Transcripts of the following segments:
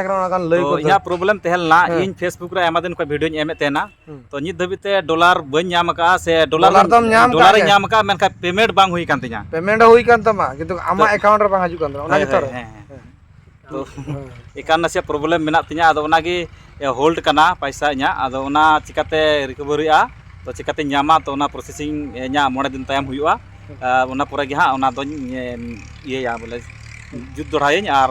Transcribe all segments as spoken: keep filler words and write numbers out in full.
ᱠᱟᱱᱟ, ᱚᱱᱟ ᱜᱟᱱ ᱞᱟᱹᱭ ᱛᱚ ᱠᱚ ᱤᱧᱟᱹᱜ ᱯᱨᱚᱵᱞᱮᱢ ᱛᱟᱦᱮᱸ ᱞᱮᱱᱟ, ᱦᱮᱸ᱾ ᱤᱧ Facebook ᱨᱮ ᱟᱭᱢᱟ ᱫᱤᱱ ᱠᱷᱚᱱ ᱵᱷᱤᱰᱤᱭᱳᱧ ᱮᱢᱮᱫ ᱛᱟᱦᱮᱱᱟ᱾ ᱦᱩᱸ᱾ ᱛᱚ ᱱᱤᱛ ᱫᱷᱟᱹᱵᱤᱡ ᱛᱮ ᱰᱚᱞᱟᱨ ᱵᱟᱹᱧ ᱧᱟᱢ ᱟᱠᱟᱫᱼᱟ, ᱥᱮ ᱰᱚᱞᱟᱨ ᱰᱚᱞᱟᱨ ᱫᱚᱢ ᱧᱟᱢ ᱟᱠᱟᱫ ᱰᱚᱞᱟᱨᱤᱧ ᱜᱮᱭᱟ᱾ ᱧᱟᱢ ᱟᱠᱟᱫᱼᱟ, ᱢᱮᱱᱠᱷᱟᱱ ᱯᱮᱢᱮᱱᱴ ᱵᱟᱝ ᱦᱩᱭ ᱟᱠᱟᱱ ᱛᱤᱧᱟ᱾ ᱯᱮᱢᱮᱱᱴ ᱦᱚᱸ ᱦᱩᱭ ᱠᱟᱱ ᱛᱟᱢᱟ, ᱠᱤᱱᱛᱩ ᱟᱢᱟᱜ ᱛᱚ ᱮᱠᱟᱣᱩᱱᱴ ᱨᱮ ᱵᱟᱝ ᱦᱤᱡᱩᱜ ᱠᱟᱱ ᱛᱟᱢᱟ, ᱚᱱᱟ ᱦᱳᱭ, ᱜᱮᱛᱚ ᱦᱳᱭ, ᱨᱚᱲ᱾ ᱦᱮᱸ, ᱦᱮᱸ᱾ ᱦᱮᱸ᱾ ᱛᱚ ᱦᱮᱸ᱾ ᱮᱠᱟᱱ ᱱᱟᱥᱮ ᱯᱨᱚᱵᱞᱮᱢ ᱢᱮᱱᱟᱜ ᱛᱤᱧᱟ, ᱟᱫᱚ ᱚᱱᱟᱜᱮ ᱦᱳᱞᱰ ᱠᱟᱱᱟ ᱯᱟᱭᱥᱟ ᱤᱧᱟᱹᱜ, ᱟᱫᱚ ᱚᱱᱟ ᱪᱤᱠᱟᱛᱮ ᱨᱤᱠᱚᱵᱷᱟᱨᱤᱜᱼᱟ, ᱛᱚ ᱪᱤᱠᱟᱛᱮᱧ ᱧᱟᱢᱟ, ᱛᱚ ᱚᱱᱟ ᱯᱨᱚᱥᱮᱥᱤᱝ ᱤᱧᱟᱹᱜ ᱢᱚᱬᱮ ᱫᱤᱱ ᱛᱟᱭᱚᱢ ᱦᱩᱭᱩᱜᱼᱟ᱾ ᱦᱮᱸ᱾ ᱟᱨ ᱚᱱᱟ ᱯᱚᱨᱮ ᱜᱮ ᱦᱟᱸᱜ ᱚᱱᱟ ᱫᱚᱧ, ᱮᱢ, ᱤᱭᱟᱹᱭᱟ ᱵᱚᱞᱮ, ᱦᱮᱸ᱾ ᱡᱩᱛ ᱫᱚᱲᱦᱟᱭᱟᱹᱧ ᱟᱨ,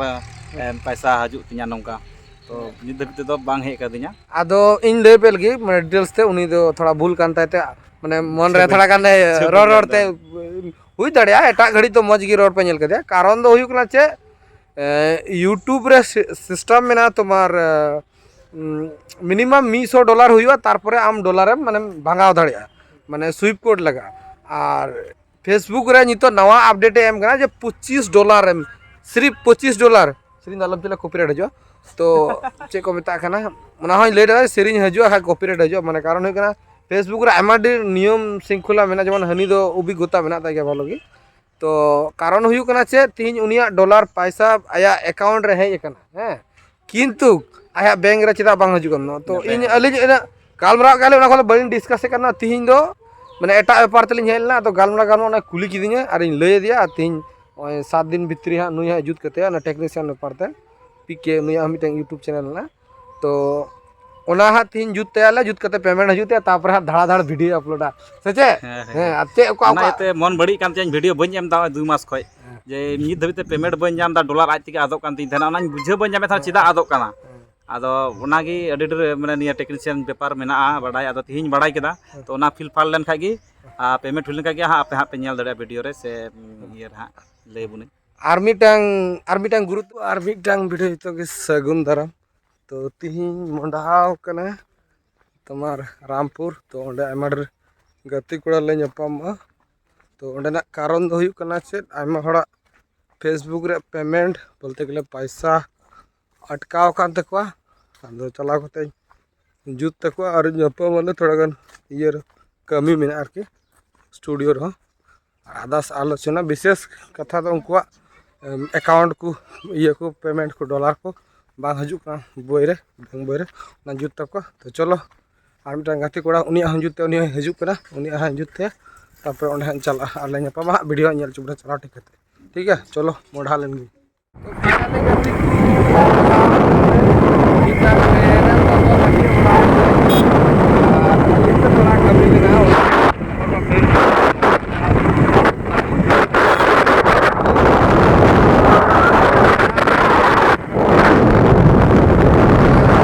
ᱦᱮᱸ᱾ ᱮᱢ, ᱯᱟᱭᱥᱟ ᱦᱤᱡᱩᱜ ᱛᱤᱧᱟ ᱱᱚᱝᱠᱟ᱾ ᱛᱚ ᱦᱮᱸ᱾ ᱱᱤᱛ ᱫᱷᱟᱹᱵᱤᱡ ᱛᱮᱫᱚ ᱵᱟᱝ ᱦᱮᱡ ᱟᱠᱟᱫᱤᱧᱟ᱾ ᱟᱫᱚ ᱤᱧ ᱞᱟᱹᱭ ᱯᱮ ᱞᱮᱜᱮ, ᱢᱟᱱᱮ, ᱰᱤᱴᱮᱞᱥ ᱛᱮ, ᱩᱱᱤ ᱫᱚ ᱛᱷᱚᱲᱟ ᱵᱷᱩᱞ ᱠᱟᱱ ᱛᱟᱭ ᱛᱮ, ᱢᱟᱱᱮ, ᱢᱚᱱ ᱨᱮ ᱪᱮᱫ ᱛᱷᱚᱲᱟ ᱜᱟᱱ ᱮ ᱪᱮᱫ ᱨᱚᱲ ᱵᱷᱩᱞ ᱨᱚᱲ ᱠᱟᱱ ᱛᱮ, ᱛᱟᱭ? ᱦᱩᱭ ᱫᱟᱲᱮᱭᱟᱜᱼᱟ, ᱮᱴᱟᱜ ᱜᱷᱟᱹᱲᱤᱡ ᱫᱚ ᱢᱚᱡᱽ ᱜᱮ ᱨᱚᱲ ᱯᱮ ᱧᱮᱞ ᱠᱮᱫᱮᱭᱟ᱾ ᱠᱟᱨᱚᱱ ᱫᱚ ᱦᱩᱭᱩᱜ ᱠᱟᱱᱟ ᱪᱮᱫ, ᱮ, YouTube ᱨᱮ ᱥᱤ-, ᱥᱤᱥᱴᱮᱢ ᱢᱮᱱᱟᱜᱼᱟ ᱛᱳᱢᱟᱨ, ᱮ, ᱩᱢ, ᱢᱤᱱᱤᱢᱟᱢ ᱢᱤᱫ ᱥᱚ ᱰᱚᱞᱟᱨ ᱦᱩᱭᱩᱜᱼᱟ, ᱛᱟᱨᱯᱚᱨᱮ ᱟᱢ ᱰᱚᱞᱟᱨᱮᱢ, ᱢᱟᱱᱮᱢ ᱵᱷᱟᱜᱟᱣ ᱫᱟᱲᱮᱭᱟᱜᱼᱟ, ᱢᱟᱱᱮ ᱥᱩᱭᱤᱯ ᱠᱳᱰ ᱞᱟᱜᱟᱜᱼᱟ᱾ ᱟᱨ Facebook ᱨᱮ ᱱᱤᱛᱚᱜ ᱱᱟᱣᱟ ᱟᱯᱰᱮᱴ ᱮ ᱮᱢ ᱠᱟᱱᱟ ᱡᱮ ᱯᱚᱸᱪᱤᱥ ᱰᱚᱞᱟᱨ ᱮᱢ, ᱥᱤᱨᱤᱯ ᱯᱚᱸᱪᱤᱥ ᱰᱚᱞᱟᱨ, ᱥᱮᱨᱮᱧ ᱫᱚ ᱟᱞᱚᱢ ᱪᱟᱞᱟᱜᱼᱟ, ᱠᱚᱯᱤᱨᱟᱭᱤᱴ ᱦᱤᱡᱩᱜᱼᱟ᱾ ᱛᱚ ᱪᱮᱫ ᱠᱚ ᱢᱮᱛᱟᱜ ᱠᱟᱱᱟ, ᱚᱱᱟ ᱦᱚᱸᱧ ᱞᱟᱹᱭ ᱫᱟᱲᱮᱭᱟᱜᱼᱟ, ᱥᱮᱨᱮᱧ ᱦᱤᱡᱩᱜᱼᱟ, ᱠᱷᱟᱡ ᱠᱚᱯᱤᱨᱟᱭᱤᱴ ᱦᱤᱡᱩᱜᱼᱟ᱾ ᱢᱟᱱᱮ ᱠᱟᱨᱚᱱ ᱦᱩᱭᱩᱜ ᱠᱟᱱᱟ, Facebook ᱨᱮ ᱟᱭᱢᱟ ᱰᱷᱮᱨ ᱱᱤᱭᱚᱢ ᱥᱤᱝᱠᱷᱚᱞᱟ ᱢᱮᱱᱟᱜᱼᱟ, ᱡᱮᱢᱚᱱ ᱦᱟᱹᱱᱤ ᱫᱚ ᱚᱵᱷᱤᱜᱽᱜᱚᱛᱟ ᱢᱮᱱᱟᱜ ᱛᱟᱭ ᱜᱮᱭᱟ ᱵᱷᱟᱞᱚ ᱜᱮ᱾ ᱛᱚ ᱠᱟᱨᱚᱱ ᱦᱩᱭᱩᱜ ᱠᱟᱱᱟ ᱪᱮᱫ, ᱛᱤᱦᱤᱧ ᱩᱱᱤᱭᱟᱜ ᱰᱚᱞᱟᱨ ᱯᱟᱭᱥᱟ ᱟᱭᱟᱜ ᱮᱠᱟᱣᱩᱱᱴ ᱨᱮ ᱦᱮᱡ ᱟᱠᱟᱱᱟ, ᱦᱮᱸ, ᱠᱤᱱᱛᱩ ᱟᱭᱟᱜ ᱵᱮᱝᱠ ᱨᱮ ᱪᱮᱫᱟᱜ ᱵᱟᱝ ᱦᱤᱡᱩᱜ ᱠᱟᱱᱟ? ᱛᱚ ᱤᱧ ᱵᱮᱝᱠ ᱨᱮ᱾ ᱟᱹᱞᱤᱧ ᱤᱱᱟᱹᱜ ᱜᱟᱞᱢᱟᱨᱟᱣ ᱠᱮᱫᱼᱟ ᱞᱤᱧ, ᱚᱱᱟ ᱠᱷᱚᱱ ᱫᱚ ᱵᱟᱹᱞᱤᱧ ᱰᱤᱥᱠᱟᱥ ᱮᱫ ᱠᱟᱱᱟ᱾ ᱛᱤᱦᱤᱧ ᱫᱚ ᱢᱟᱱᱮ ᱮᱴᱟᱜ ᱵᱮᱯᱟᱨ ᱛᱮᱞᱤᱧ ᱦᱮᱡ ᱞᱮᱱᱟ, ᱟᱫᱚ ᱜᱟᱞᱢᱟᱨᱟᱣ ᱜᱟᱞᱢᱟᱨᱟᱣ ᱚᱱᱟ ᱠᱩᱞᱤ ᱠᱤᱫᱤᱧᱟ ᱟᱨ ᱤᱧ ᱞᱟᱹᱭ ᱟᱫᱮᱭᱟ᱾ ᱟᱨ ᱛᱤᱦᱤᱧ ᱱᱚᱜᱼᱚᱭ ᱥᱟᱛ ᱫᱤᱱ ᱵᱷᱤᱛᱨᱤ ᱦᱟᱸᱜ ᱱᱩᱭ ᱦᱟᱸᱜ ᱡᱩᱛ ᱠᱟᱛᱮ ᱚᱱᱟ ᱴᱮᱠᱱᱤᱥᱤᱭᱟᱱ ᱵᱮᱯᱟᱨ ᱛᱮ, ᱯᱤ ᱠᱮ, ᱱᱩᱭᱟᱜ ᱦᱚᱸ ᱢᱤᱫᱴᱮᱱ YouTube ᱪᱮᱱᱮᱞ ᱢᱮᱱᱟᱜᱼᱟ᱾ ᱛᱚ ᱚᱱᱟ ᱦᱟᱸᱜ ᱛᱤᱦᱤᱧ ᱡᱩᱛ ᱛᱟᱭᱟᱞᱮ, ᱡᱩᱛ ᱠᱟᱛᱮ ᱯᱮᱢᱮᱱᱴ ᱦᱤᱡᱩᱜ ᱛᱟᱭᱟ, ᱛᱟᱨᱯᱚᱨᱮ ᱦᱟᱸᱜ ᱫᱷᱟᱲᱟ ᱫᱷᱟᱲ ᱵᱷᱤᱰᱤᱭᱳ ᱟᱯᱞᱳᱰᱟ, ᱥᱮ ᱪᱮᱫ? ᱦᱮᱸ, ᱦᱮᱸ᱾ ᱦᱮᱸ, ᱟᱨ ᱪᱮᱫ ᱚᱠᱟ, ᱚᱱᱟ ᱚᱠᱟ ᱤᱭᱟᱹᱛᱮ ᱢᱚᱱ ᱵᱟᱹᱲᱤᱡ ᱠᱟᱱ ᱛᱤᱧᱟᱹ, ᱵᱷᱤᱰᱤᱭᱳ ᱵᱟᱹᱧ ᱮᱢ ᱮᱫᱟ ᱱᱚᱜᱼᱚᱭ ᱫᱩ ᱢᱟᱥ ᱠᱷᱚᱡ᱾ ᱦᱮᱸ᱾ ᱡᱮ ᱱᱤᱛ ᱫᱷᱟᱹᱵᱤᱡ ᱛᱮ ᱯᱮᱢᱮᱱᱴ ᱵᱟᱹᱧ ᱧᱟᱢ ᱮᱫᱟ, ᱰᱚᱞᱟᱨ ᱟᱡ ᱛᱮᱜᱮ ᱟᱫᱚᱜ ᱠᱟᱱ ᱛᱤᱧ ᱛᱟᱦᱮᱱᱟ, ᱚᱱᱟᱧ ᱵᱩᱡᱷᱟᱹᱣ ᱵᱟᱹᱧ ᱧᱟᱢᱮᱫ ᱛᱟᱦᱮᱱᱟ ᱦᱮᱸ᱾ ᱪᱮᱫᱟᱜ ᱟᱫᱚᱜ ᱠᱟᱱᱟ᱾ ᱦᱮᱸ᱾ ᱟᱫᱚ ᱚᱱᱟᱜᱮ ᱟᱹᱰᱤ ᱰᱷᱮᱨ ᱢᱟᱱᱮ ᱱᱤᱭᱟᱹ ᱴᱮᱠᱱᱤᱥᱤᱭᱟᱱ ᱵᱮᱯᱟᱨ ᱢᱮᱱᱟᱜᱼᱟ ᱵᱟᱰᱟᱭ, ᱟᱫᱚ ᱛᱤᱦᱤᱧ ᱵᱟᱰᱟᱭ ᱠᱮᱫᱟ᱾ ᱦᱮᱸ᱾ ᱛᱚ ᱚᱱᱟ ᱯᱷᱤᱞ ᱯᱷᱟᱞ ᱞᱮᱱᱠᱷᱟᱡ ᱜᱮ, ᱟᱨ ᱯᱮᱢᱮᱱᱴ ᱦᱩᱭ ᱞᱮᱱᱠᱷᱟᱡ ᱜᱮ ᱦᱟᱸᱜ ᱟᱯᱮ ᱦᱟᱸᱜ ᱯᱮ ᱧᱮᱞ ᱫᱟᱲᱮᱭᱟᱜᱼᱟ ᱵᱷᱤᱰᱤᱭᱳ ᱨᱮ, ᱥᱮ, ᱩᱢ, ᱤᱭᱟᱹ ᱨᱮ ᱦᱟᱸᱜ ᱞᱟᱹᱭ ᱟᱵᱚᱱᱟᱹᱧ᱾ ᱟᱨ ᱢᱤᱫᱴᱟᱝ, ᱟᱨ ᱢᱤᱫᱴᱟᱝ ᱜᱩᱨᱩᱛᱛᱚ, ᱟᱨ ᱢᱤᱫᱴᱟᱝ ᱵᱷᱤᱰᱤᱭᱳ ᱡᱚᱛᱚ ᱜᱮ ᱥᱟᱹᱜᱩᱱ ᱫᱟᱨᱟᱢ᱾ ᱛᱚ ᱛᱤᱦᱤᱧ ᱢᱚᱸᱰᱷᱟᱣ ᱠᱟᱱᱟ ᱛᱳᱢᱟᱨ ᱨᱟᱢᱯᱩᱨ, ᱛᱚ ᱚᱸᱰᱮ ᱟᱭᱢᱟ ᱰᱷᱮᱨ ᱜᱟᱛᱮ ᱠᱚᱲᱟ ᱞᱮ ᱧᱟᱯᱟᱢᱚᱜᱼᱟ᱾ ᱛᱚ ᱚᱸᱰᱮᱱᱟᱜ ᱠᱟᱨᱚᱱ ᱫᱚ ᱦᱩᱭᱩᱜ ᱠᱟᱱᱟ ᱪᱮᱫ, ᱟᱭᱢᱟ ᱦᱚᱲᱟᱜ Facebook ᱨᱮ ᱯᱮᱢᱮᱱᱴ ᱵᱚᱞᱛᱮ ᱜᱮᱞᱮ ᱯᱟᱭᱥᱟ ᱟᱴᱠᱟᱣ ᱟᱠᱟᱱ ᱛᱟᱠᱚᱣᱟ᱾ ᱟᱫᱚ ᱪᱟᱞᱟᱣ ᱠᱟᱛᱮᱧ ᱡᱩᱛ ᱛᱟᱠᱚᱣᱟ ᱟᱨ ᱧᱟᱯᱟᱢ ᱟᱞᱮ ᱛᱷᱚᱲᱟ ᱜᱟᱱ ᱤᱭᱟᱹ ᱨᱮ ᱠᱟᱹᱢᱤ ᱢᱮᱱᱟᱜᱼᱟ ᱟᱨᱠᱤ, ᱥᱴᱩᱰᱤᱭᱳ ᱨᱮᱦᱚᱸ᱾ ᱟᱨ ᱟᱫᱟᱨᱥ ᱟᱞᱳᱪᱚᱱᱟ, ᱵᱤᱥᱮᱥ ᱠᱟᱛᱷᱟ ᱫᱚ ᱩᱱᱠᱩᱣᱟᱜ, ᱮᱢ, ᱮᱠᱟᱣᱩᱱᱴ ᱠᱚ, ᱤᱭᱟᱹ ᱠᱚ, ᱯᱮᱢᱮᱱᱴ ᱠᱚ, ᱰᱚᱞᱟᱨ ᱠᱚ ᱵᱟᱝ ᱦᱤᱡᱩᱜ ᱠᱟᱱᱟ ᱵᱳᱭ ᱨᱮ, ᱵᱟᱝ ᱵᱳᱭ ᱨᱮ, ᱚᱱᱟ ᱡᱩᱛ ᱛᱟᱠᱚ᱾ ᱛᱚ ᱪᱚᱞᱚ, ᱟᱨ ᱢᱤᱫᱴᱟᱝ ᱜᱟᱛᱮ ᱠᱚᱲᱟ, ᱩᱱᱤᱭᱟᱜ ᱦᱚᱸ ᱡᱩᱛ ᱛᱮ, ᱩᱱᱤ ᱦᱚᱸ ᱦᱤᱡᱩᱜ ᱠᱟᱱᱟ, ᱩᱱᱤᱭᱟᱜ ᱦᱚᱸ ᱡᱩᱛ ᱛᱮ, ᱛᱟᱨᱯᱚᱨᱮ ᱚᱸᱰᱮ ᱦᱟᱸᱜ ᱪᱟᱞᱟᱜᱼᱟ ᱟᱨ ᱞᱮ ᱧᱟᱯᱟᱢᱟ ᱦᱟᱸᱜ᱾ ᱵᱷᱤᱰᱤᱭᱳ ᱦᱟᱸᱜ ᱧᱮᱞ ᱦᱚᱪᱚ ᱵᱚᱱᱟ ᱪᱟᱞᱟᱣ ᱴᱷᱤᱠ ᱠᱟᱛᱮ, ᱴᱷᱤᱠ ᱜᱮᱭᱟ? ᱪᱚᱞᱚ, ᱢᱚᱰᱷᱟ ᱞᱮᱱ ᱜᱮ᱾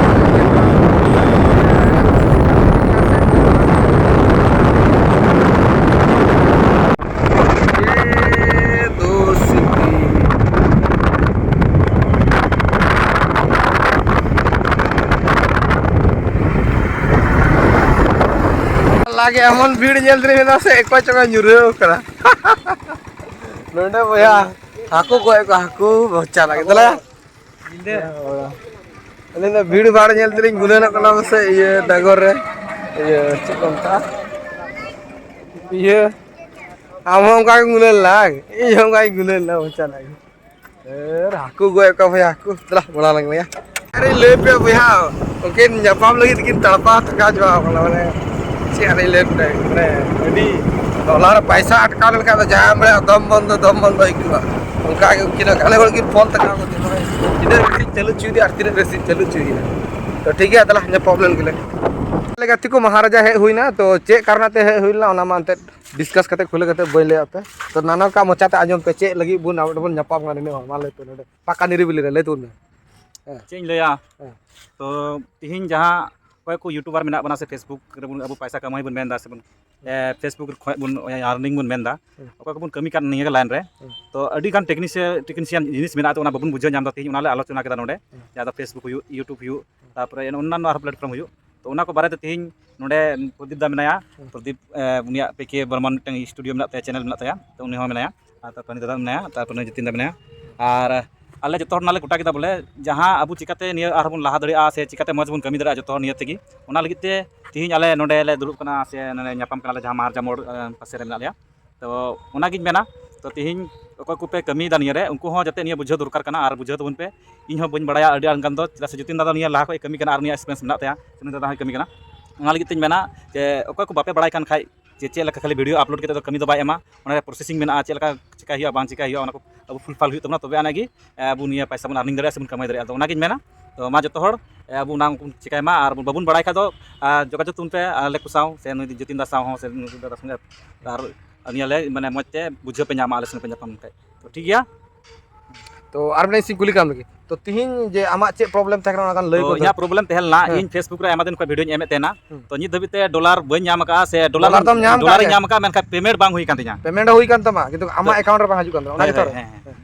ᱞᱟᱜᱮ ᱮᱢᱚᱱ ᱵᱷᱤᱲ ᱧᱮᱞ ᱛᱮᱞᱤᱧ ᱢᱮᱱᱫᱟ ᱥᱮ, ᱮᱠᱚᱭ ᱪᱚᱠᱚ ᱧᱩᱨᱦᱟᱹᱣ ᱠᱟᱱᱟ᱾ ᱱᱚᱰᱮ ᱵᱚᱭᱦᱟ ᱦᱟᱹᱠᱩ ᱜᱚᱡ ᱠᱚ, ᱦᱟᱹᱠᱩ ᱵᱚᱪᱪᱟ ᱞᱟᱜᱮ᱾ ᱫᱮᱞᱟ᱾ ᱟᱹᱞᱤᱧ ᱫᱚ ᱵᱷᱤᱲ ᱵᱷᱟᱲ ᱧᱮᱞ ᱛᱮᱞᱤᱧ ᱜᱩᱱᱟᱹᱱᱚᱜ ᱠᱟᱱᱟ ᱯᱟᱥᱮᱡ ᱤᱭᱟᱹ ᱰᱟᱸᱜᱚᱨ ᱨᱮ, ᱤᱭᱟᱹ ᱪᱮᱫ ᱠᱚ ᱢᱮᱛᱟᱜᱼᱟ, ᱤᱭᱟᱹ ᱟᱢ ᱦᱚᱸ ᱚᱱᱠᱟ ᱜᱮ ᱜᱩᱱᱟᱹᱱ ᱞᱟᱝ, ᱤᱧ ᱦᱚᱸ ᱚᱱᱠᱟ ᱜᱮ ᱜᱩᱱᱟᱹᱱ ᱞᱟᱝ ᱢᱚᱪᱟ ᱞᱟᱝ᱾ ᱮ, ᱦᱟᱹᱠᱩ ᱜᱚᱡ ᱠᱚ ᱵᱚᱭᱦᱟ, ᱦᱟᱹᱠᱩ ᱫᱮᱞᱟ ᱵᱚᱲᱟ ᱞᱟᱝ ᱵᱚᱭᱦᱟ᱾ ᱟᱨᱮ ᱞᱟᱹᱭ ᱯᱮ ᱵᱚᱭᱦᱟ, ᱩᱱᱠᱤᱱ ᱧᱟᱯᱟᱢ ᱞᱟᱹᱜᱤᱫ ᱠᱤᱱ ᱛᱟᱲᱯᱟ ᱛᱷᱟᱠᱟ ᱪᱟᱵᱟ ᱠᱟᱱᱟ, ᱢᱟᱱᱮ ᱪᱮᱫ ᱟᱨ ᱞᱟᱹᱭ ᱯᱮ, ᱢᱟᱱᱮ ᱟᱹᱰᱤ ᱰᱚᱞᱟᱨ ᱯᱟᱭᱥᱟ ᱟᱴᱠᱟᱣ ᱞᱮᱱᱠᱷᱟᱱ ᱫᱚ ᱡᱟᱦᱟᱸ ᱵᱚᱞᱮ ᱫᱚᱢ ᱵᱚᱱᱫᱚ, ᱫᱚᱢ ᱵᱚᱱᱫᱚ ᱟᱹᱭᱠᱟᱹᱜᱼᱟ᱾ ᱚᱱᱠᱟ ᱜᱮ ᱩᱱᱠᱤᱱ ᱦᱚᱸ ᱜᱷᱟᱱᱮ ᱜᱷᱟᱹᱲᱤᱡ ᱠᱤᱱ ᱯᱷᱳᱱ ᱛᱟᱠᱟᱣ ᱠᱚ ᱛᱤᱱᱟᱹᱜ ᱨᱮᱥᱤᱧ ᱪᱟᱹᱞᱩ ᱦᱚᱪᱚᱭᱮᱫᱟ ᱟᱨ ᱛᱤᱱᱟᱹᱜ ᱨᱮᱥᱤᱧ ᱪᱟᱹᱞᱩ ᱦᱚᱪᱚᱭᱮᱫᱟ᱾ ᱛᱚ ᱴᱷᱤᱠ ᱜᱮᱭᱟ, ᱫᱮᱞᱟ ᱧᱟᱯᱟᱢ ᱞᱮᱱ ᱜᱮᱞᱮ᱾ ᱟᱞᱮ ᱜᱟᱛᱮ ᱠᱚ ᱢᱟᱦᱟᱨᱟᱡᱟ ᱦᱮᱡ ᱦᱩᱭᱱᱟ, ᱛᱚ ᱪᱮᱫ ᱠᱟᱨᱚᱱ ᱛᱮ ᱦᱮᱡ ᱦᱩᱭ ᱞᱮᱱᱟ ᱚᱱᱟ ᱢᱟ ᱮᱱᱛᱮᱫ ᱰᱤᱥᱠᱟᱥ ᱠᱟᱛᱮ ᱠᱷᱩᱞᱟᱹ ᱠᱟᱛᱮ ᱵᱟᱹᱧ ᱞᱟᱹᱭᱟᱫ ᱯᱮ᱾ ᱛᱚ ᱱᱟᱱᱟ ᱠᱟ ᱢᱚᱪᱟᱛᱮ ᱟᱸᱡᱚᱢ ᱯᱮ, ᱪᱮᱫ ᱞᱟᱹᱜᱤᱫ ᱵᱚᱱ ᱟᱵᱚ ᱵᱚᱱ ᱧᱟᱯᱟᱢ ᱠᱟᱱᱟ ᱱᱤᱱᱟᱹᱜ ᱦᱚᱲ, ᱢᱟ ᱞᱟᱹᱭ ᱯᱮ ᱱᱚᱰᱮ ᱯᱟᱠᱟ ᱱᱤᱨᱤᱵᱤᱞᱤ ᱨᱮ, ᱞᱟᱹᱭ ᱛᱟᱵᱚᱱ ᱢᱮ᱾ ᱦᱮᱸ᱾ ᱪᱮᱫ ᱤᱧ ᱞᱟᱹᱭᱟ? ᱦᱮᱸ᱾ ᱛᱚ ᱛᱤᱦᱤᱧ ᱡᱟᱦᱟᱸ ᱚᱠᱚᱭ ᱠᱚ ᱭᱩᱴᱩᱵᱟᱨ ᱢᱮᱱᱟᱜ ᱵᱚᱱᱟ ᱥᱮ ᱯᱷᱮᱥᱵᱩᱠ ᱨᱮᱵᱚᱱ ᱟᱵᱚ ᱯᱟᱭᱥᱟ ᱠᱟᱢᱟᱣ ᱵᱚᱱ ᱢᱮᱱᱫᱟ ᱥᱮ ᱵᱚᱱ, ᱮ, ᱯᱷᱮᱥᱵᱩᱠ ᱠᱷᱚᱱ ᱵᱚᱱ ᱟᱨᱱᱤᱝ ᱵᱚᱱ ᱢᱮᱱᱫᱟ, ᱦᱮᱸ᱾ ᱚᱠᱚᱭ ᱠᱚᱵᱚᱱ ᱠᱟᱹᱢᱤ ᱠᱟᱱ ᱱᱤᱭᱟᱹ ᱞᱟᱭᱤᱱ ᱨᱮ, ᱦᱮᱸ᱾ ᱛᱚ ᱟᱹᱰᱤ ᱜᱟᱱ ᱴᱮᱠᱱᱤᱥᱤᱭᱟᱱ, ᱴᱮᱠᱱᱤᱥᱤᱭᱟᱱ ᱡᱤᱱᱤᱥ ᱢᱮᱱᱟᱜᱼᱟ, ᱛᱚ ᱚᱱᱟ ᱵᱟᱵᱚᱱ ᱵᱩᱡᱷᱟᱹᱣ ᱧᱟᱢ ᱮᱫᱟ᱾ ᱛᱤᱦᱤᱧ ᱚᱱᱟ ᱞᱮ ᱟᱞᱳᱪᱚᱱᱟ ᱠᱮᱫᱟ ᱱᱚᱰᱮ, ᱦᱮᱸ᱾ ᱡᱟᱦᱟᱸ ᱫᱚ ᱯᱷᱮᱥᱵᱩᱠ ᱦᱩᱭᱩᱜ, ᱭᱩᱴᱩᱵ ᱦᱩᱭᱩᱜ, ᱛᱟᱨᱯᱚᱨᱮ ᱚᱱᱱᱟᱱᱱᱚ ᱟᱨᱦᱚᱸ ᱯᱞᱟᱴᱯᱷᱚᱨᱢ ᱦᱩᱭᱩᱜ᱾ ᱛᱚ ᱚᱱᱟ ᱠᱚ ᱵᱟᱨᱮᱛᱮ ᱛᱤᱦᱤᱧ ᱱᱚᱰᱮ ᱯᱨᱚᱫᱤᱯ ᱫᱟ ᱢᱮᱱᱟᱭᱟ᱾ ᱦᱩᱸ᱾ ᱯᱨᱚᱫᱤᱯ, ᱮ, ᱩᱱᱤᱭᱟᱜ ᱯᱮ ᱠᱮ ᱵᱚᱨᱢᱟᱱ ᱢᱤᱫᱴᱟᱝ ᱥᱴᱩᱰᱤᱭᱳ ᱢᱮᱱᱟᱜ ᱛᱟᱭᱟ, ᱪᱮᱱᱮᱞ ᱢᱮᱱᱟᱜ ᱛᱟᱭᱟ, ᱛᱚ ᱩᱱᱤ ᱦᱚᱸ ᱢᱮᱱᱟᱭᱟ, ᱟᱨ ᱛᱟᱨᱯᱚᱨᱮ ᱩᱱᱤ ᱫᱟᱫᱟ ᱢᱮᱱᱟᱭᱟ, ᱛᱟᱨᱯᱚᱨᱮ ᱩᱱᱤ ᱡᱤᱛᱤᱱ ᱫᱟ ᱢᱮᱱᱟᱭᱟ᱾ ᱟᱨ ᱟᱞᱮ ᱡᱚᱛᱚ ᱦᱚᱲ ᱱᱟᱞᱮ ᱜᱚᱴᱟ ᱠᱮᱫᱟ ᱵᱚᱞᱮ ᱡᱟᱦᱟᱸ ᱟᱵᱚ ᱪᱤᱠᱟᱛᱮ ᱱᱤᱭᱟᱹ ᱟᱨᱦᱚᱸ ᱵᱚᱱ ᱞᱟᱦᱟ ᱫᱟᱲᱮᱭᱟᱜᱼᱟ ᱥᱮ ᱪᱤᱠᱟᱛᱮ ᱢᱚᱡᱽ ᱵᱚᱱ ᱠᱟᱹᱢᱤ ᱫᱟᱲᱮᱭᱟᱜᱼᱟ ᱡᱚᱛᱚ ᱦᱚᱲ ᱱᱤᱭᱟᱹ ᱛᱮᱜᱮ, ᱚᱱᱟ ᱞᱟᱹᱜᱤᱫ ᱛᱮ ᱛᱤᱦᱤᱧ ᱟᱞᱮ ᱱᱚᱰᱮ ᱞᱮ ᱫᱩᱲᱩᱵ ᱠᱟᱱᱟ ᱥᱮ ᱱᱚᱰᱮ ᱧᱟᱯᱟᱢ ᱠᱟᱱᱟᱞᱮ ᱡᱟᱦᱟᱸ ᱢᱟᱦᱟᱨᱡᱟ ᱢᱳᱲ, ᱮ, ᱯᱟᱥᱮ ᱨᱮ ᱢᱮᱱᱟᱜ ᱞᱮᱭᱟ᱾ ᱛᱚ ᱚᱱᱟᱜᱤᱧ ᱢᱮᱱᱟ, ᱛᱚ ᱛᱤᱦᱤᱧ ᱚᱠᱚᱭ ᱠᱚᱯᱮ ᱠᱟᱹᱢᱤᱭᱮᱫᱟ ᱱᱤᱭᱟᱹ ᱨᱮ, ᱩᱱᱠᱩ ᱦᱚᱸ ᱡᱟᱛᱮ ᱱᱤᱭᱟᱹ ᱵᱩᱡᱷᱟᱹᱣ ᱫᱚᱨᱠᱟᱨ ᱠᱟᱱᱟ, ᱟᱨ ᱵᱩᱡᱷᱟᱹᱣ ᱛᱟᱵᱚᱱ ᱯᱮ᱾ ᱤᱧ ᱦᱚᱸ ᱵᱟᱹᱧ ᱵᱟᱲᱟᱭᱟ ᱟᱹᱰᱤ ᱟᱸᱴ ᱜᱟᱱ ᱫᱚ, ᱪᱮᱫᱟᱜ ᱥᱮ ᱡᱚᱛᱤᱱ ᱫᱟ ᱫᱚ ᱱᱤᱭᱟᱹ ᱞᱟᱦᱟ ᱠᱷᱚᱱ ᱠᱟᱹᱢᱤ ᱠᱟᱱᱟ ᱟᱨ ᱩᱱᱤᱭᱟᱜ experience ᱢᱮᱱᱟᱜ ᱛᱟᱭᱟ, ᱥᱩᱱᱤ ᱫᱟᱫᱟ ᱦᱚᱸᱭ ᱠᱟᱹᱢᱤ ᱠᱟᱱᱟ᱾ ᱚᱱᱟ ᱞᱟᱹᱜᱤᱫ ᱛᱤᱧ ᱢᱮᱱᱟ ᱡᱮ ᱚᱠᱚᱭ ᱠᱚ ᱵᱟᱯᱮ ᱵᱟᱲᱟᱭ ᱠᱟᱱ ᱠᱷᱟᱡ ᱡᱮ ᱪᱮᱫ ᱞᱮᱠᱟ ᱠᱷᱟᱹᱞᱤ video upload ᱠᱟᱛᱮ ᱫᱚ ᱠᱟᱹᱢᱤ ᱫᱚ ᱵᱟᱭ ᱮᱢᱟ, ᱚᱱᱟ ᱨᱮ processing ᱢᱮᱱᱟᱜᱼᱟ, ᱪᱮᱫ ᱞᱮᱠᱟ ᱪᱤᱠᱟᱹᱭ ᱦᱩᱭᱩᱜᱼᱟ, ᱵᱟᱝ ᱪᱤᱠᱟᱹᱭ ᱦᱩᱭᱩᱜᱼᱟ, ᱚᱱᱟ ᱠᱚ ᱟᱵᱚ fulfill ᱦᱩᱭᱩᱜ ᱛᱟᱵᱚᱱᱟ, ᱛᱚᱵᱮ ᱟᱱᱟᱜ ᱜᱮ ᱟᱵᱚ ᱱᱤᱭᱟᱹ ᱯᱚᱭᱥᱟ ᱵᱚᱱ earning ᱫᱟᱲᱮᱭᱟᱜᱼᱟ ᱥᱮ ᱵᱚᱱ ᱠᱟᱢᱟᱣ ᱫᱟᱲᱮᱭᱟᱜᱼᱟ᱾ ᱛᱚ ᱚᱱᱟᱜᱤᱧ ᱢᱮᱱᱟ, ᱛᱚ ᱢᱟ ᱡᱚᱛᱚ ᱦᱚᱲ ᱮ, ᱟᱵᱚ ᱚᱱᱟ ᱠᱚ ᱪᱤᱠᱟᱹᱭ ᱢᱟ, ᱟᱨ ᱵᱟᱵᱚᱱ ᱵᱟᱲᱟᱭ ᱠᱷᱟᱡ ᱫᱚ ᱟᱨ ᱡᱳᱜᱟᱡᱳᱜᱽ ᱛᱟᱵᱚᱱ ᱯᱮ ᱟᱞᱮ ᱠᱚ ᱥᱟᱶ, ᱥᱮ ᱱᱩᱭ ᱡᱚᱛᱤᱱ ᱫᱟ ᱥᱟᱶ ᱦᱚᱸ, ᱥᱮ ᱱᱩᱭ ᱫᱟᱫᱟ ᱥᱚᱸᱜᱮ, ᱟᱨ ᱱᱤᱭᱟᱹ ᱞᱮ ᱢᱟᱱᱮ ᱢᱚᱡᱽ ᱛᱮ ᱵᱩᱡᱷᱟᱹᱣ ᱯᱮ ᱧᱟᱢᱟ ᱟᱞᱮ ᱥᱚᱸᱜᱮ ᱯᱮ ᱧᱟᱯᱟᱢ ᱠᱷᱟᱡ᱾ ᱛᱚ ᱴᱷᱤᱠ ᱜᱮᱭᱟ᱾ ᱛᱚ ᱟᱨ ᱢᱤᱫᱴᱟᱝ ᱤᱧ ᱠᱩᱞᱤ ᱠᱟᱢ ᱞᱮᱜᱮ, ᱛᱚ ᱛᱤᱦᱤᱧ ᱡᱮ ᱟᱢᱟᱜ ᱪᱮᱫ problem ᱛᱟᱦᱮᱸ ᱠᱟᱱᱟ, ᱚᱱᱟ ᱠᱟᱱ ᱞᱟᱹᱭ ᱛᱚ ᱠᱚ ᱤᱧᱟᱹᱜ problem ᱛᱟᱦᱮᱸ ᱞᱮᱱᱟ, ᱦᱮᱸ᱾ ᱤᱧ Facebook ᱨᱮ ᱟᱭᱢᱟ ᱫᱤᱱ ᱠᱷᱚᱱ videoᱧ ᱮᱢᱮᱫ ᱛᱟᱦᱮᱱᱟ᱾ ᱦᱩᱸ᱾ ᱛᱚ ᱱᱤᱛ ᱫᱷᱟᱹᱵᱤᱡ ᱛᱮ dollar ᱵᱟᱹᱧ ᱧᱟᱢ ᱟᱠᱟᱫᱼᱟ, ᱥᱮ dollar dollar ᱫᱚᱢ ᱧᱟᱢ ᱠᱟᱜ ᱰᱚᱞᱟᱨᱤᱧ ᱜᱮ᱾ ᱧᱟᱢ ᱟᱠᱟᱫᱼᱟ, ᱢᱮᱱᱠᱷᱟᱱ payment ᱵᱟᱝ ᱦᱩᱭ ᱠᱟᱱ ᱛᱤᱧᱟ᱾ Payment ᱫᱚ ᱦᱩᱭ ᱠᱟᱱ ᱛᱟᱢᱟ, ᱠᱤᱱᱛᱩ ᱟᱢᱟᱜ ᱛᱚ account ᱨᱮ ᱵᱟᱝ ᱦᱤᱡᱩᱜ ᱠᱟᱱ ᱛᱟᱢᱟ, ᱚᱱᱟ ᱦᱳᱭ, ᱜᱮᱛᱚ? ᱦᱳᱭ, ᱦᱮᱸ, ᱦᱮᱸ᱾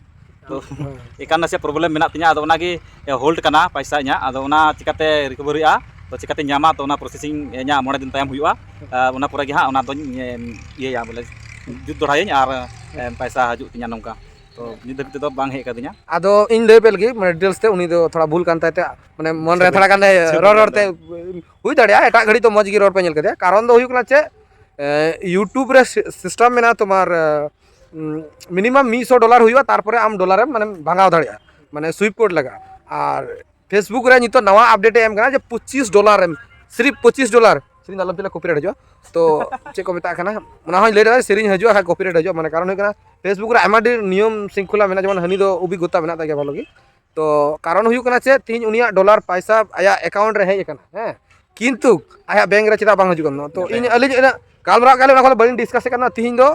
ᱛᱚ ᱦᱮᱸ᱾ ᱮᱠᱟᱞ ᱱᱟᱥᱮ problem ᱢᱮᱱᱟᱜ ᱛᱤᱧᱟ, ᱟᱫᱚ ᱚᱱᱟᱜᱮ hold ᱠᱟᱱᱟ ᱯᱟᱭᱥᱟ ᱤᱧᱟᱹᱜ, ᱟᱫᱚ ᱚᱱᱟ ᱪᱤᱠᱟᱛᱮ recoveryᱜᱼᱟ, ᱛᱚ ᱪᱤᱠᱟᱛᱮᱧ ᱧᱟᱢᱟ, ᱛᱚ ᱚᱱᱟ processing ᱤᱧᱟᱹᱜ ᱢᱚᱬᱮ ᱫᱤᱱ ᱛᱟᱭᱚᱢ ᱦᱩᱭᱩᱜᱼᱟ᱾ ᱟᱨ ᱚᱱᱟ ᱯᱚᱨᱮ ᱜᱮ ᱦᱟᱸᱜ ᱚᱱᱟ ᱫᱚᱧ, ᱮᱢ, ᱤᱭᱟᱹᱭᱟ ᱵᱚᱞᱮ, ᱡᱩᱛ ᱫᱚᱦᱲᱟᱭᱟᱹᱧ ᱟᱨ, ᱮᱢ, ᱯᱟᱭᱥᱟ ᱦᱤᱡᱩᱜ ᱛᱤᱧᱟ ᱱᱚᱝᱠᱟ᱾ ᱛᱚ ᱱᱤᱛ ᱫᱷᱟᱹᱵᱤᱡ ᱛᱮᱫᱚ ᱵᱟᱝ ᱦᱮᱡ ᱠᱟᱹᱫᱤᱧᱟ᱾ ᱟᱫᱚ ᱤᱧ ᱞᱟᱹᱭ ᱯᱮ ᱞᱟᱹᱜᱤᱫ, ᱢᱟᱱᱮ details ᱛᱮ, ᱩᱱᱤ ᱫᱚ ᱛᱷᱚᱲᱟ ᱵᱷᱩᱞ ᱠᱟᱱ ᱛᱟᱭ ᱛᱮ, ᱢᱟᱱᱮ ᱢᱚᱱ ᱨᱮ ᱟᱪᱪᱷᱟ, ᱛᱷᱚᱲᱟ ᱜᱟᱱ ᱟᱪᱪᱷᱟ, ᱨᱚᱲ ᱵᱷᱩᱞ ᱨᱚᱲ ᱠᱟᱱ ᱛᱮ ᱛᱟᱭᱟ᱾ ᱦᱩᱭ ᱫᱟᱲᱮᱭᱟᱜᱼᱟ, ᱮᱴᱟᱜ ᱜᱷᱟᱹᱲᱤ ᱛᱚ ᱢᱚᱡᱽ ᱜᱮ ᱨᱚᱲ ᱯᱮ ᱧᱮᱞ ᱠᱮᱫᱮᱭᱟ᱾ ᱠᱟᱨᱚᱱ ᱫᱚ ᱦᱩᱭᱩᱜ ᱠᱟᱱᱟ ᱪᱮᱫ, ᱮ, YouTube ᱨᱮ si-, system ᱢᱮᱱᱟᱜᱼᱟ ᱛᱳᱢᱟᱨ, ᱮ, ᱩᱢ, minimum ᱢᱤᱫ ᱥᱚ dollar ᱦᱩᱭᱩᱜᱼᱟ, ᱛᱟᱨᱯᱚᱨᱮ ᱟᱢ dollar ᱮᱢ ᱢᱟᱱᱮᱢ ᱵᱷᱟᱜᱟᱣ ᱫᱟᱲᱮᱭᱟᱜᱼᱟ, ᱢᱟᱱᱮ sweep code ᱞᱟᱜᱟᱜᱼᱟ᱾ ᱟᱨ Facebook ᱨᱮ ᱱᱤᱛᱚᱜ ᱱᱟᱣᱟ update ᱮ ᱮᱢ ᱠᱟᱱᱟ ᱡᱮ ᱯᱚᱸᱪᱤᱥ dollar ᱮᱢ, ᱥᱤᱨᱤᱯ ᱯᱚᱸᱪᱤᱥ dollar, ᱥᱮᱨᱮᱧ ᱫᱚ ᱟᱞᱚᱢ ᱪᱟᱞᱟᱜᱼᱟ, copyright ᱦᱤᱡᱩᱜᱼᱟ᱾ ᱛᱚ ᱪᱮᱫ ᱠᱚ ᱢᱮᱛᱟᱜ ᱠᱟᱱᱟ, ᱚᱱᱟ ᱦᱚᱸᱧ ᱞᱟᱹᱭ ᱫᱟᱲᱮᱭᱟᱜᱼᱟ, ᱥᱮᱨᱮᱧ ᱦᱤᱡᱩᱜᱼᱟ, ᱦᱮᱸ, copyright ᱦᱤᱡᱩᱜᱼᱟ, ᱢᱟᱱᱮ ᱠᱟᱨᱚᱱ ᱦᱩᱭᱩᱜ ᱠᱟᱱᱟ Facebook ᱨᱮ ᱟᱭᱢᱟ ᱰᱷᱮᱨ ᱱᱤᱭᱚᱢ ᱥᱤᱝᱠᱷᱚᱞᱟ ᱢᱮᱱᱟᱜᱼᱟ, ᱡᱮᱢᱚᱱ ᱦᱟᱹᱱᱤ ᱫᱚ ᱚᱵᱷᱤᱜᱽᱜᱚᱛᱟ ᱢᱮᱱᱟᱜ ᱛᱟᱭ ᱜᱮᱭᱟ ᱵᱷᱟᱞᱚ ᱜᱮ᱾ ᱛᱚ ᱠᱟᱨᱚᱱ ᱦᱩᱭᱩᱜ ᱠᱟᱱᱟ ᱪᱮᱫ, ᱛᱤᱦᱤᱧ ᱩᱱᱤᱭᱟᱜ dollar ᱯᱟᱭᱥᱟ ᱟᱭᱟᱜ account ᱨᱮ ᱦᱮᱡ ᱟᱠᱟᱱᱟ, ᱦᱮᱸ, ᱠᱤᱱᱛᱩ ᱟᱭᱟᱜ bank ᱨᱮ ᱪᱮᱫᱟᱜ ᱵᱟᱝ ᱦᱤᱡᱩᱜ ᱠᱟᱱᱟ? ᱛᱚ ᱟᱭᱟᱜ ᱤᱧ bank ᱟᱹᱞᱤᱧ ᱤᱱᱟᱹᱜ ᱜᱟᱞᱢᱟᱨᱟᱣ ᱠᱟᱜ ᱞᱤᱧ, ᱚᱱᱟ ᱠᱚᱫᱚ ᱵᱟᱹᱞᱤᱧ discuss ᱠᱟᱱᱟ᱾ ᱛᱤᱦᱤᱧ ᱫᱚ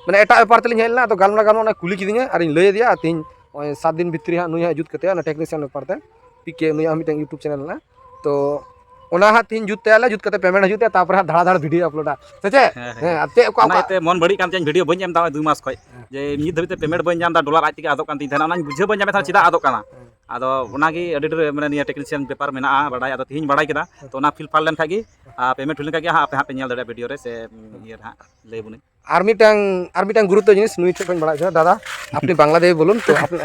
ᱢᱟᱱᱮ ᱮᱴᱟᱜ ᱵᱮᱯᱟᱨ ᱛᱮᱞᱤᱧ ᱦᱮᱡ ᱞᱮᱱᱟ, ᱟᱫᱚ ᱜᱟᱞᱢᱟᱨᱟᱣ ᱜᱟᱞᱢᱟᱨᱟᱣ ᱚᱱᱟ ᱠᱩᱞᱤ ᱠᱤᱫᱤᱧᱟ, ᱟᱨᱤᱧ ᱞᱟᱹᱭ ᱟᱫᱮᱭᱟ, ᱟᱨ ᱛᱤᱦᱤᱧ ᱱᱚᱜᱼᱚᱭ ᱥᱟᱛ ᱫᱤᱱ ᱵᱷᱤᱛᱨᱤ ᱦᱟᱸᱜ ᱱᱩᱭ ᱦᱟᱸᱜ ᱡᱩᱛ ᱠᱟᱛᱮ ᱚᱱᱟ technician ᱵᱮᱯᱟᱨ ᱛᱮ ᱯᱤ ᱠᱮ, ᱱᱩᱭᱟᱜ ᱦᱚᱸ ᱢᱤᱫᱴᱟᱝ YouTube channel ᱢᱮᱱᱟᱜᱼᱟ᱾ ᱛᱚ ᱚᱱᱟ ᱦᱟᱸᱜ ᱛᱤᱦᱤᱧ ᱡᱩᱛ ᱛᱟᱭᱟᱞᱮ, ᱡᱩᱛ ᱠᱟᱛᱮ payment ᱦᱤᱡᱩᱜ ᱛᱟᱭᱟ, ᱛᱟᱨᱯᱚᱨᱮ ᱦᱟᱸᱜ ᱫᱷᱟᱲᱟ ᱫᱷᱟᱲ video uploadᱟ, ᱥᱮ ᱪᱮᱫ? ᱦᱮᱸ, ᱦᱮᱸ᱾ ᱦᱮᱸ, ᱟᱨ ᱪᱮᱫ ᱚᱠᱟ, ᱚᱱᱟ ᱚᱠᱟ ᱤᱭᱟᱹᱛᱮ ᱢᱚᱱ ᱵᱟᱹᱲᱤᱡ ᱠᱟᱱ ᱛᱤᱧᱟᱹ, video ᱵᱟᱹᱧ ᱮᱢ ᱮᱫᱟ ᱱᱚᱜᱼᱚᱭ ᱫᱩ ᱢᱟᱥ ᱠᱷᱚᱡ᱾ ᱦᱮᱸ᱾ ᱡᱮ ᱱᱤᱛ ᱫᱷᱟᱹᱵᱤᱡ ᱛᱮ payment ᱵᱟᱹᱧ ᱧᱟᱢ ᱮᱫᱟ, dollar ᱟᱡ ᱛᱮᱜᱮ ᱟᱫᱚᱜ ᱠᱟᱱ ᱛᱤᱧ ᱛᱟᱦᱮᱱᱟ, ᱚᱱᱟᱧ ᱵᱩᱡᱷᱟᱹᱣ ᱵᱟᱹᱧ ᱧᱟᱢᱮᱫ ᱛᱟᱦᱮᱱᱟ ᱪᱮᱫᱟᱜ ᱟᱫᱚᱜ ᱠᱟᱱᱟ᱾ ᱦᱮᱸ᱾ ᱟᱫᱚ ᱚᱱᱟᱜᱮ ᱟᱹᱰᱤ ᱰᱷᱮᱨ ᱢᱟᱱᱮ ᱱᱤᱭᱟᱹ technician ᱵᱮᱯᱟᱨ ᱢᱮᱱᱟᱜᱼᱟ, ᱵᱟᱰᱟᱭ, ᱟᱫᱚ ᱛᱤᱦᱤᱧ ᱵᱟᱲᱟᱭ ᱠᱮᱫᱟ᱾ ᱛᱚ ᱚᱱᱟ fill ᱯᱷᱟᱞ ᱞᱮᱱᱠᱷᱟᱡ ᱜᱮ ᱟᱯᱮ ᱦᱟᱸᱜ ᱯᱮ ᱧᱮᱞ ᱫᱟᱲᱮᱭᱟᱜᱼᱟ video ᱨᱮ, ᱥᱮ ᱤᱭᱟᱹ ᱨᱮ ᱦᱟᱸᱜ ᱞᱟᱹᱭ ᱵᱚᱱᱟᱹᱧ᱾ আর মিটাং, আর মিটাং গুরুত্ব জিনিস নুই ঠেক বাংলা দাদা, আপনি বাংলাদেশি বলুন তো। আপনি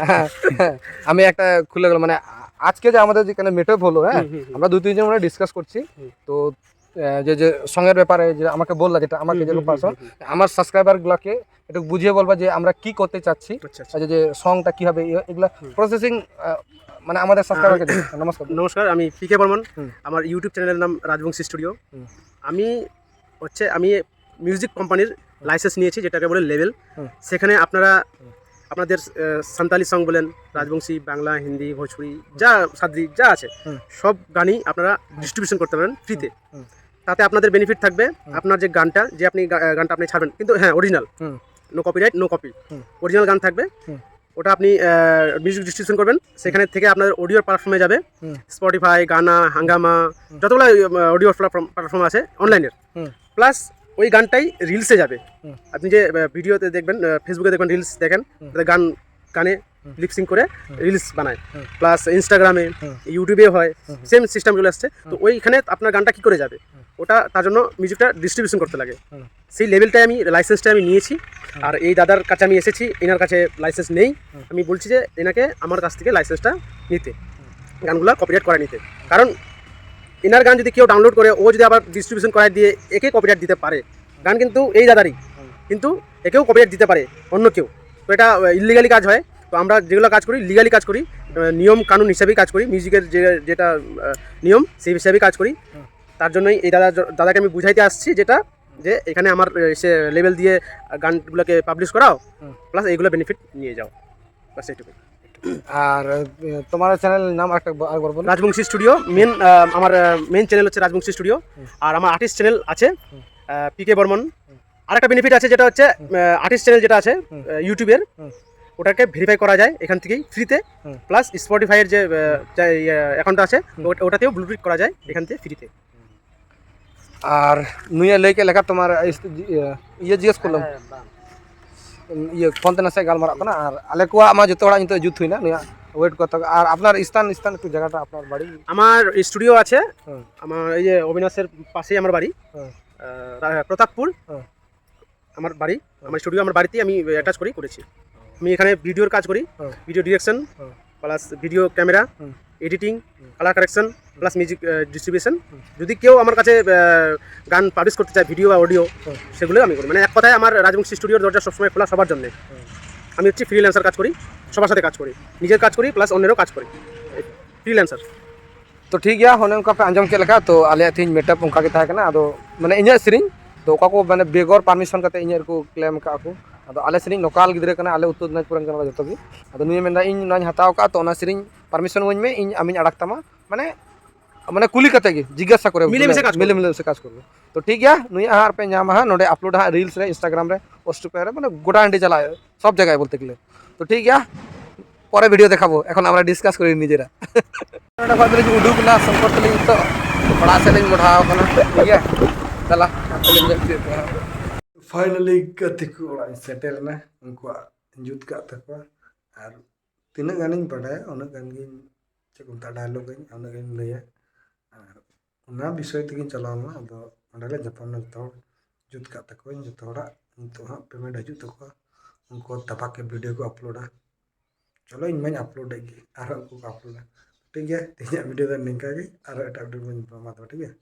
আমি একটা খুলে গেল, মানে আজকে যে আমাদের যেখানে মিট আপ হলো, হ্যাঁ, হুম, হুম, হুম। আমরা দুই তিনজন মানে ডিসকাস করছি। হুম। তো আহ, যে যে সঙের ব্যাপারে যে আমাকে বললা, যেটা আমাকে হুম, যেরকম হুম, হুম, পার্সন, হুম, আমার সাবস্ক্রাইবার গুলাকে একটু বুঝিয়ে বলবা যে আমরা কি করতে চাচ্ছি, আচ্ছা আচ্ছা আচ্ছা, যে সংটা কিভাবে ইয়ে, এগুলা হুম। প্রসেসিং, মানে আমাদের সাবস্ক্রাইবারকে দিন। নমস্কার। নমস্কার, আমি পি কে বর্মন। হুম। আমার ইউটিউব চ্যানেলের নাম রাজবংশী স্টুডিও। হুম। আমি হচ্ছে আমি মিউজিক কোম্পানির লাইসেন্স নিয়েছি, যেটাকে বলে লেভেল। হুম। সেখানে আপনারা হুম। আপনাদের আহ, সান্তালি সং বলেন, রাজবংশী, বাংলা, হিন্দি, ভোজপুরি, যা সাদ্রি যা আছে, হুম। সব গানই আপনারা ডিস্ট্রিবিউশন করতে পারেন ফ্রিতে। হুম। তাতে আপনাদের বেনিফিট থাকবে। হুম। আপনার যে গানটা, যে আপনি গা- গানটা আপনি ছাড়বেন, কিন্তু হ্যাঁ, অরিজিনাল, হুম। নো কপিরাইট, নো কপি, হুম। অরিজিনাল গান থাকবে। হুম। ওটা আপনি মিউজিক ডিস্ট্রিবিউশন করবেন, সেখানে থেকে আপনাদের অডিও প্ল্যাটফর্মে যাবে। হুম। স্পটিফাই, গানা, হাঙ্গামা, হুম। যতগুলো অডিও প্ল্যাটফর্ম প্ল্যাটফর্ম আছে অনলাইনের। হুম। প্লাস ওই গানটাই রিলসে যাবে। হুম। আপনি যে ভিডিওতে দেখবেন, ফেসবুকে দেখবেন, রিলস দেখেন, হুম। তাতে গান গানে হুম। লিপসিং করে হুম। রিলস বানায়, হুম। প্লাস ইনস্টাগ্রামে, হুম। ইউটিউবে হয়, হুম, হুম। সেম সিস্টেম চলে আসছে। তো হুম। ওইখানে আপনার গানটা কি করে যাবে, হুম। ওটা তার জন্য মিউজিকটা ডিস্ট্রিবিউশন করতে লাগে। হুম। সেই লেভেলটাই আমি লাইসেন্সটা আমি নিয়েছি। হুম। আর এই দাদার কাছে আমি এসেছি, এনার কাছে লাইসেন্স নেই। হুম। আমি বলছি যে এনাকে আমার কাছ থেকে লাইসেন্সটা নিতে, গানগুলো কপিরাইট করা নিতে। কারণ এনার গান যদি কেউ ডাউনলোড করে, ও যদি আবার ডিস্ট্রিবিউশন করায় দিয়ে একে কপিরাইট দিতে পারে, গান কিন্তু এই দাদারই, হুম। কিন্তু একেও কপিরাইট দিতে পারে অন্য কেউ। তো এটা ইলিগালি কাজ হয়। তো আমরা যেগুলো কাজ করি, লিগালি কাজ করি, আহ, নিয়ম কানুন হিসাবেই কাজ করি, মিউজিকের যে যেটা আহ, নিয়ম, সেই হিসাবেই কাজ করি। হুম। তার জন্যই এই দাদা দাদাকে আমি বুঝাইতে আসছি, যেটা যে এখানে আমার আহ, সে লেভেল দিয়ে গানগুলোকে পাবলিশ করাও, হুম। প্লাস এইগুলো বেনিফিট নিয়ে যাও, বাস এইটুকু। আর আহ, তোমার চ্যানেল নাম আরেকটা ব- আরেকবার বলো। রাজবংশী স্টুডিও মেন, আমার মেন চ্যানেল হচ্ছে রাজবংশী স্টুডিও। হুম। আর আমার আর্টিস্ট চ্যানেল আছে হুম। P K Barman. আর একটা বেনিফিট আছে, যেটা হচ্ছে আর্টিস্ট চ্যানেল যেটা আছে হুম। আহ, ইউটিউবের, হুম। ওটাকে ভেরিফাই করা যায় এখান থেকেই ফ্রিতে। হুম। প্লাস স্পটিফাইয়ের যে অ্যাকাউন্ট আছে, হুম। ওটা- ওটাতেও ব্লুটুথ করা যায় এখান থেকে ফ্রিতে। ᱟᱨ ᱱᱩᱭᱟᱜ ᱞᱟᱹᱭ ᱠᱮᱫ ᱞᱮᱠᱟ ᱛᱳᱢᱟᱨ ᱤᱥ- ᱤᱭᱟᱹ, ᱤᱭᱟᱹ ᱡᱤᱜᱽᱜᱮᱥ ᱠᱚᱨᱞᱟᱢ᱾ ᱤᱭᱟᱹ ᱯᱷᱳᱱ ᱛᱮ ᱱᱟᱥᱮ ᱜᱟᱞᱢᱟᱨᱟᱜ ᱠᱟᱱᱟ, ᱟᱨ ᱟᱞᱮ ᱠᱚᱣᱟᱜ ᱢᱟ ᱡᱚᱛᱚ ᱦᱚᱲᱟᱜ ᱱᱤᱛᱚᱜ ᱡᱩᱛ ᱦᱩᱭᱱᱟ, ᱱᱩᱭᱟᱜ ᱣᱮᱴ ᱠᱚ ᱛᱟᱠᱚ᱾ ᱟᱨ ᱟᱯᱱᱟᱨ ᱥᱛᱷᱟᱱ, ᱥᱛᱷᱟᱱ ᱮᱠᱴᱩ ᱡᱟᱭᱜᱟᱴᱟ ᱟᱯᱱᱟᱨ ᱵᱟᱲᱤ? আমার স্টুডিও আছে হুম। আমার এই যে অবিনাশের পাশেই আমার বাড়ি, হুম। আহ, রা- প্রতাপপুর। হুম। আমার বাড়ি, আমার স্টুডিও আমার বাড়িতেই আমি অ্যাটাচ করি করেছি। আমি এখানে ভিডিওর কাজ করি, হুম। ভিডিও ডিরেকশন, হুম। প্লাস ভিডিও ক্যামেরা, হুম। Editing, colour correction, plus music distribution. যদি কেউ আমার কাছে আহ, গান পাবলিশ করতে চায়, ভিডিও বা অডিও, সেগুলো আমি করি। মানে এক কথায় আমার রাজবংশী স্টুডিওর দরজা সবসময় খোলা সবার জন্য। আমি হচ্ছে ফ্রিল্যান্সার কাজ করি, সবার সাথে কাজ করি, নিজের কাজ করি প্লাস অন্যেরও কাজ করি, ফ্রিল্যান্সার। ᱛᱚ ᱴᱷᱤᱠ ᱜᱮᱭᱟ, ᱚᱱᱮ ᱚᱱᱠᱟ ᱯᱮ ᱟᱸᱡᱚᱢ ᱠᱮᱫ ᱞᱮᱠᱟ, ᱛᱚ ᱟᱞᱮᱭᱟᱜ ᱛᱮᱦᱮᱧ ᱢᱤᱴᱟᱯ ᱚᱱᱠᱟ ᱜᱮ ᱛᱟᱦᱮᱸ ᱠᱟᱱᱟ᱾ ᱟᱫᱚ ᱢᱟᱱᱮ ᱤᱧᱟᱹᱜ ᱥᱮᱨᱮᱧ ᱫᱚ ᱚᱠᱟ ᱠᱚ ᱢᱟᱱᱮ ᱵᱮᱜᱚᱨ ᱯᱟᱨᱢᱤᱥᱚᱱ ᱠᱟᱛᱮ ᱤᱧᱟᱹᱜ ᱨᱮᱠᱚ ᱠᱞᱮᱢ ᱟᱠᱟᱫ ᱠᱚ᱾ ᱟᱫᱚ ᱟᱞᱮ ᱥᱮᱨᱮᱧ ᱞᱳᱠᱟᱞ ᱜᱤᱫᱽᱨᱟᱹ ᱠᱟᱱᱟ, ᱟᱞᱮ ᱩᱛᱛᱚᱨ ᱫᱤᱱᱟᱡᱽᱯᱩᱨ ᱨᱮᱱ ᱠᱟᱱᱟ ᱞᱮ ᱡᱚᱛᱚ ᱜᱮ᱾ ᱟᱫᱚ ᱱᱩᱭᱮ ᱢᱮᱱᱫᱟ ᱤᱧ ᱱᱚᱣᱟᱧ ᱦᱟᱛᱟᱣ ᱟᱠᱟᱫ, ᱛᱚ ᱚᱱᱟ ᱥᱮᱨᱮᱧ ᱯᱟᱨᱢᱤᱥᱚᱱ ᱤᱢᱟᱹᱧ ᱢᱮ, ᱤᱧ ᱟᱢᱤᱧ ᱟᱲᱟᱜ ᱛᱟᱢᱟ, ᱢᱟᱱᱮ ᱢᱟᱱᱮ ᱠᱩᱞᱤ ᱠᱟᱛᱮ ᱜᱮ, ᱡᱤᱜᱽᱜᱟᱥᱟ ᱠᱚᱨᱮ ᱢᱤᱞᱮᱢᱤᱥᱮ ᱠᱟᱡᱽ ᱠᱚᱨᱮ᱾ ᱢᱤᱞᱮᱢᱤᱥᱮ ᱠᱟᱡᱽ ᱠᱚᱨᱮ᱾ ᱛᱚ ᱴᱷᱤᱠ ᱜᱮᱭᱟ, ᱱᱩᱭᱟᱜ ᱦᱟᱸᱜ ᱯᱮ ᱧᱟᱢᱟ ᱦᱟᱸᱜ ᱱᱚᱰᱮ ᱟᱯᱞᱳᱰ ᱦᱟᱸᱜ ᱨᱤᱞᱥ ᱨᱮ, ᱤᱱᱥᱴᱟᱜᱨᱟᱢ ᱨᱮ, ᱯᱳᱥᱴ ᱯᱮ ᱨᱮ, ᱢᱟᱱᱮ ᱜᱚᱴᱟ ᱦᱟᱸᱰᱮ ᱪᱟᱞᱟᱜ, ᱥᱚᱵ ᱡᱟᱭᱜᱟ ᱵᱚᱞᱛᱮ ᱜᱮᱞᱮ᱾ ᱛᱚ ᱴᱷᱤᱠ ᱜᱮᱭᱟ, ᱯᱚᱨᱮ ᱵᱷᱤᱰᱤᱭᱳ ᱫᱮᱠᱷᱟᱵᱚ, ᱮᱠᱷᱚᱱ ᱟᱢᱨᱟ ᱰᱤᱥᱠᱟᱥ ᱠᱚᱨᱤ ᱱᱤᱡᱮᱨᱟ᱾ ᱱᱚᱰᱮ ᱠᱷᱚᱱ ᱫᱚᱞᱤᱧ ᱩᱰᱩᱠ ᱮᱱᱟ ᱥᱚᱝᱠᱚᱴ ᱛᱮᱞᱤᱧ ᱱᱤᱛᱚᱜ ᱚᱲᱟᱜ ᱥᱮᱫ ᱞᱤᱧ ᱢᱚᱰᱷᱟᱣ ᱠᱟᱱᱟ᱾ ᱴᱷᱤᱠ ᱜᱮᱭᱟ, ᱫᱮᱞᱟ ᱟᱯᱮ ᱞᱤᱧ ᱧᱮᱞ ᱦᱚᱪᱚᱭᱮᱫ ᱯᱮᱭᱟ ᱦᱟᱸᱜ᱾ ᱯᱷᱟᱭᱱᱟᱞᱤ ᱜᱟᱛᱮ ᱠᱚ ᱚᱲᱟᱜ ᱤᱧ ᱥᱮᱴᱮᱨ ᱮᱱᱟ, ᱩᱱᱠᱩᱣᱟᱜ ᱡᱩᱛ ᱠᱟᱜ ᱛᱟᱠᱚᱣᱟ᱾ ᱟᱨ ᱛᱤᱱᱟᱹᱜ ᱜᱟᱱᱤᱧ ᱵᱟᱰᱟᱭᱟ ᱩᱱᱟᱹᱜ ᱜᱟᱱ ᱜᱤᱧ ᱪᱮᱫ ᱠᱚ ᱢᱮᱛᱟᱜᱼᱟ, ᱰᱟᱭᱞᱚᱜ ᱟᱹᱧ, ᱩᱱᱟᱹᱜ ᱜᱟᱱᱤᱧ ᱞᱟᱹᱭᱟ᱾ ᱟᱨ ᱚᱱᱟ ᱵᱤᱥᱚᱭ ᱛᱮᱜᱤᱧ ᱪᱟᱞᱟᱣ ᱞᱮᱱᱟ᱾ ᱟᱫᱚ ᱚᱸᱰᱮ ᱞᱮ ᱧᱟᱯᱟᱢ ᱮᱱᱟ ᱡᱚᱛᱚ ᱦᱚᱲ, ᱡᱩᱛ ᱠᱟᱜ ᱛᱟᱠᱚᱣᱟᱧ ᱡᱚᱛᱚ ᱦᱚᱲᱟᱜ᱾ ᱱᱤᱛᱚᱜ ᱦᱟᱸᱜ ᱯᱮᱢᱮᱱᱴ ᱦᱤᱡᱩᱜ ᱛᱟᱠᱚᱣᱟ, ᱩᱱᱠᱩ ᱛᱟᱯᱟᱠ ᱠᱮ ᱵᱷᱤᱰᱤᱭᱳ ᱠᱚ ᱟᱯᱞᱳᱰᱟ᱾ ᱪᱚᱞᱚ ᱤᱧ ᱢᱟᱧ ᱟᱯᱞᱳᱰᱮᱫ ᱜᱮ, ᱟᱨᱦᱚᱸ ᱩᱱᱠᱩ ᱠᱚ ᱟᱯᱞᱳᱰᱟ᱾ ᱴᱷᱤᱠ ᱜᱮᱭᱟ, ᱛᱮᱦᱮᱧᱟᱜ ᱵᱷᱤᱰᱤᱭᱳ ᱫᱚ ᱱᱤᱝᱠᱟ ᱜᱮ, ᱟᱨᱦᱚᱸ ᱮᱴᱟᱜ ᱵᱷᱤᱰᱤᱭᱳ ᱵᱚᱱ ᱧᱟᱯᱟᱢᱟ ᱛᱚᱵᱮ, ᱴᱷᱤᱠ ᱜᱮᱭᱟ᱾